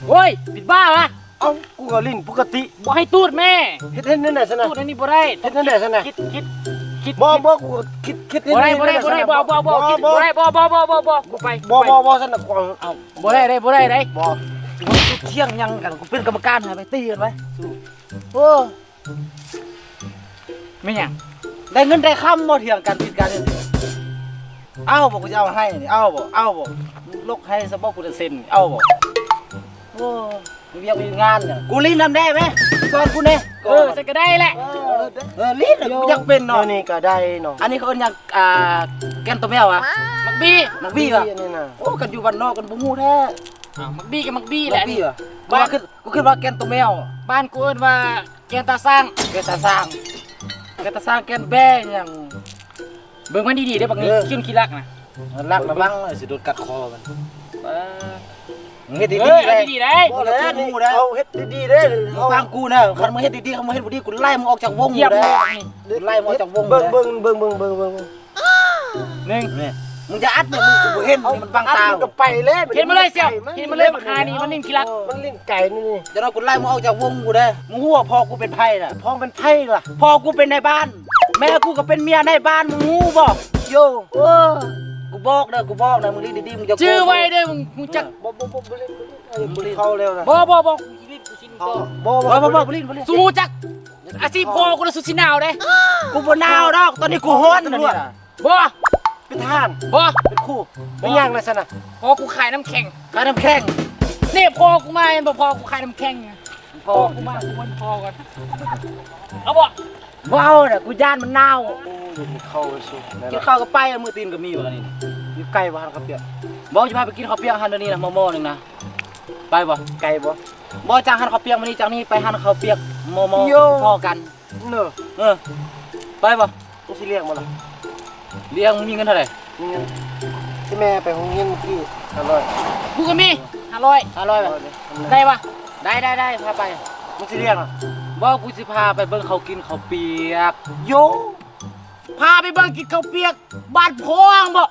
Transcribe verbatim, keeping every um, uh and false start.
โอ้ย เป็นบ้าวะ เอ้ากูก็ลิ้นปกติ บ่ให้ตูดแม่ เฮ็ดเฮ็ดนั่นแหละซะนะ ตูดอันนี้บ่ได้ เฮ็ดนั่นแหละซะนะ คิดคิดคิด บ่บ่กูคิดคิดเฮ็ด บ่ได้ นี่ บ่ได้ นั่น บ่ แห ได้ ละ บ่ ซะนะ บ่บ่ บ่ คิด บ่ บ่ได้บ่บ่บ่บ่บ่บ่บ่กูไป บ่บ่บ่ซะนะกู เอาบ่ได้ได้บ่ได้ได้ บ่ เที่ยงยังกันกูเป็นกรรมการหาไปตีกันไปโอ้ไม่หยัง ได้เงินได้คำบ่เถียงกันผิดกันนี่เอาบ่กูจะเอาให้นี่เอาบ่เอาบ่ลกให้ซะบ่กูจะเซ็นเอาบ่โอ้ มีเวียกมีงานเนี่ยกูลิ้นนำได้ไหมสอนกูแน่ เออใส่ก็ได้แหละ เออเออลิ้นน่ะกูอยากเป็นเนาะ นี่ก็ได้เนาะ อันนี้เขาเอิ้นหยังอ่าแกนตัวแมวอ่ะ มักบี้ มักบี้อ่ะ นี่นะ โอ้กันอยู่บ้านนอกกันบ่ฮู้แท้ อ้าวมักบี้กับมักบี้แห มั ละ กบี้อ่ะกูว่าคือกูคิดว่าแกนตัวแมว บ้านกูเอิ้นว่าแกนตาสร้าง แกนตาสร้างแกนตาสร้างแกนแบ้หยัง เบิ่งมันดีๆได้บักนี้ เออ ขี้ขี้รักนะ รักระวังเลยสิโดนกัดคอมัน เออ มึงเฮ็ด เอ ดี อ ๆเลย ดีๆได้ บ่แล้วนี่เอาเฮ็ดดีๆเด้อ มึงฟังกูนะคันมึงเฮ็ดดีๆคันมึงเฮ็ดบ่ดีกูไล่มึงออกจากวง เหยียบ เล เลย ย นี่ กูไล่มึงออกจากวงเล เบิ่ ย งเบิ่งเบิ่งเบิ่งเบิ่งเบิ่งเบิ่ง หนึ่ง นี่มึงจะอัดเนี่ยมึงกูบ่เห็นนี่มันบังตา มันก็ไปแล้ว เห็นมาเลยเสี่ยวเห็นมาเลยบักหานี่มันนิ่งขี้รัก มันลิ้นไก่นี่นี่ เดี๋ยวเรากูไล่มึงออกจากวงกูเด้อมึงฮู้ว่าพ่อกูเป็นไผล่ะ พ่อเป็นไผล่ะ พ่อกูเป็นนายบ้าน แม่กูก็เป็นเมียนายบ้านมึงฮู้บ่ โย เออกูบอกเด้อกูบอกนะมึงดีๆมึงจะ ชื่อไว้เด้อมึงรู้จัก บ่บ่บ่บ่เล่นบ่เล่นบ่เล่นเข้าแล้วนะ บ่บ่บ่กูสิลิ้นกูสิลิ้นก็ บ่บ่บ่บ่เล่นบ่เล่น สู้รู้จัก อาชีพพ่อกูนะสุดสิหนาวเด้ กูบ่หนาวดอกตอนนี้กูฮ้อนนะเนี่ย บ่ เป็นทหาร บ่ เป็นครูเป็นหยังนะซั่นน่ะ พ่อกูขายน้ำแข็ง ขายน้ำแข็ง นี่พ่อกูมาเห็นบ่พ่อกูขายน้ำแข็งพ่อกูมากูมันพ่อกันเอาบ่ บ่เอาน่ะกูย่านมันหนาว เข้าไปสู่นั่น กินข้าวก็ไปอะมือตีนก็มีบ่นี่ อยู่ไกลบ่หันเขาเปียก บ่จะพาไปกินข้าวเปียกหันเดี๋ยวนี้นะหม้อๆหนึงนะไปบ่ ไกลบ่ บ่จากหันข้าวเปียกมานี่จากนี่ไปหันข้าวเปียกหม้อๆ โย่ พอกัน เนอะ เออไปบ่ กูสิเลี้ยงมันล่ะ เลี้ยงมีเงินเท่าไหร่ มีเงินที่แม่ไปโรงเรียนเมื่อกี้ห้าร้อย กูก็มีห้าร้อย ห้าร้อยบ่ ได้ปะ ได้ได้ได้พาไป มึงสิเลี้ยงอ่ะ บ่กูสิพาไปเบิ่งเขากินข้าวเปียก โย พาไปเบิ่งกินข้าวเปียกบ้านพ่องบ่